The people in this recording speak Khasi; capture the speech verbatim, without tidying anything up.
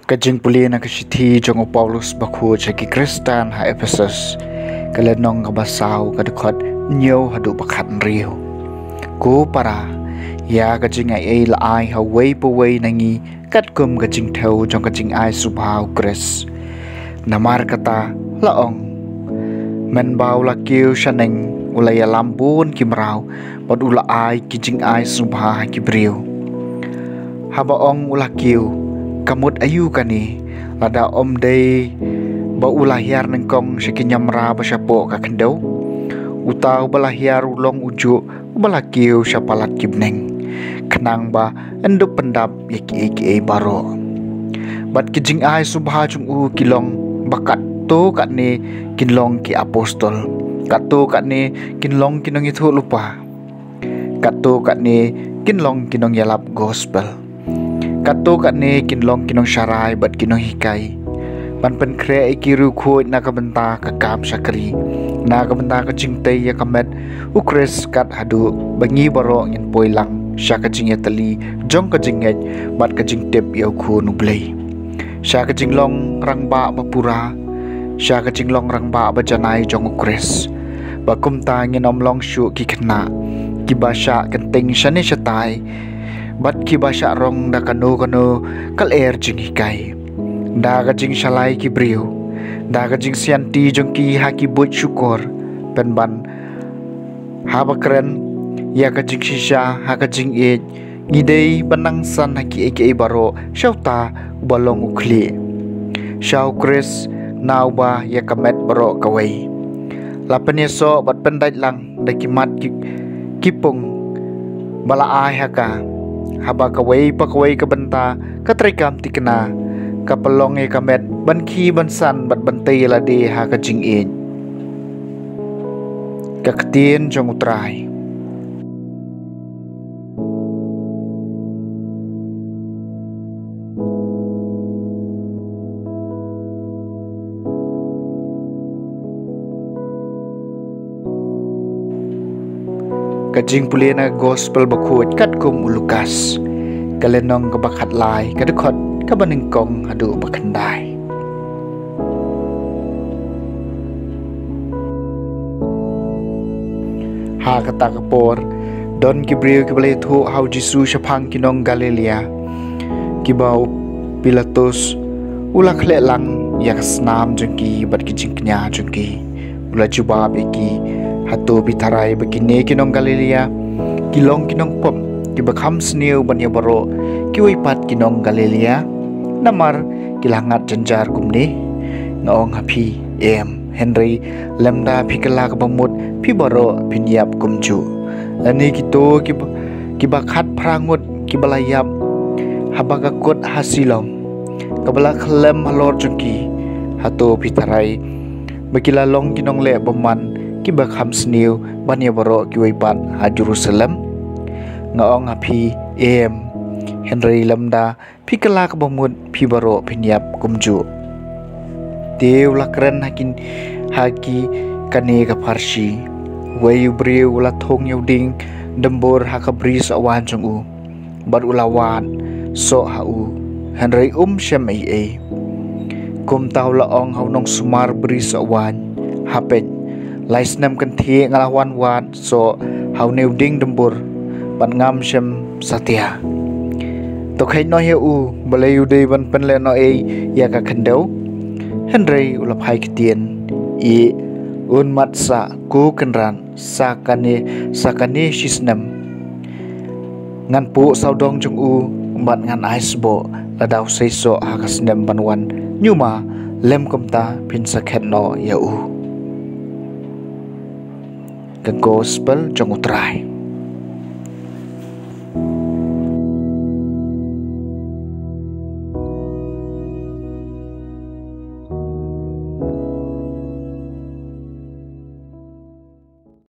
Ka jingpule na ka shithi jong u Paulus bakhuid sha ki Khristan ha Ephesus, ka lynnong kaba saw, ka dkhot hynñiew haduh ba khathynriew. Ko para, ïa ka jingai ei la ai ha uwei pa uwei na ngi katkum ka jingthew jong ka jingai sngewbha u Khrist. Namar kata la ong, mynba u la kiew shaneng u la ïalam bun ki mraw bad u la ai ki jingai sngewbha ha ki briew. Haba ong u la kiew, ka mut aïu kane? Lada ym dei ba u la hiar nyngkong sha ki niamra ba shapoh ka khyndew? Uta uba la hiar u long ujuh uba la kiew sha palat ki bneng, khnang ba yn dup pyndap ïa kiei kiei baroh. Bad ki jingai sngewbha jong u ki long ba katto katne kin long ki apostol, katto katne kin long ki nongïathuhlypa, katto katne kin long ki nongïalap gospel, katto katne kin long ki nongsharai bad ki nonghikai, ban pynkhreh ïa ki riewkhuid na ka bynta ka kam shakri, na ka bynta ka jingtei ïa ka met u Khrist, kat haduh ba ngi baroh ngin poi lang sha ka jingïatylli jong ka jingngeit bad ka jingtip ïa u Khun u Blei, sha ka jinglong rangbah ba pura, sha ka jinglong rangbah ba janai jong u Khrist, ba kumta ngin ym long shuh ki khynnah kiba shah kynting shane shatai bad kiba shah rong da kano kano ka lyer jinghikai, da ka jingshalai ki briew, da ka jingsianti jong ki ha ki buit shukor, pynban haba kren ïa ka jingshisha ha ka jingïeit, ngi dei ban nang san ha kiei kiei baroh sha uta uba long u khlieh, sha u Khrist na uba ïa ka met baroh kawei. La pynïasoh bad pyndait lang da ki mat ki, ki pung ba la ai ha ka, haba kawei pa kawei ka bynta ka treikam thikna ka pynlong ïa ka met ban khie ban san bad ban tei ïa lade ha ka jingïeit. Ka ktien jong u Trai. Ka jingpule na ka gospel bakhuid katkum u Lukas, ka lynnong kaba khatlai, ka dkhot kaba nyngkong haduh ba khyndai. Ha kata ka por, don ki briew kiba la ïathuh ha u Jisu shaphang ki nong Galilea, kiba u Pilatus u la khleh lang ïa ka snam jong ki bad ki jingkñia jong ki. U la jubab ïa ki, hato phi tharai ba kine ki nong Galilea ki long ki nongpop kiba kham sniew ban ïa baroh kiwei pat ki nong Galilea? Namar ki la ngat jynjar kumne? Nga ong ha phi, em, hynrei lymda phi kylla kaba mut phi baroh phin ïap kumjuh. Lane kito kiba, kiba khatphra ngut kiba la ïap haba ka kut ha Siloam, kaba la khyllem halor jong ki, hato phi tharai ba ki la long ki nongleh bymman kiba kham sniew ban ïa baroh kiwei pat ha Jerusalem? Nga ong ha phi, em, hynrei lymda phi kylla kaba mut phi baroh phin ïap kumjuh. Te u la kren ha ki, ha ki kane ka pharshi. Uwei u briew u la thung ïa u dieng dymbur ha ka bri sohwaiñ jong u, bad u la wad soh ha u, hynrei um shem ei ei. Kumta u la ong ha u nongsumar bri sohwaiñ, ha peit, lai snem kynthiah nga la wan wad soh ha une u dieng dymbur, bad ngam shem satia. To kheiñ noh ïa u, balei u dei ban pynlehnohei ïa ka khyndew. Hynrei u la phai ktien, ïeh, un mat sah ko Kynrad sa kane, sa kane shi snem. Ngan puh sawdong jong u bad ngan ai sboh, lada u seisoh ha ka snem ban wan, ñiuma lem kumta phin sa khet noh ïa u. Ka Gospel jong U Trai.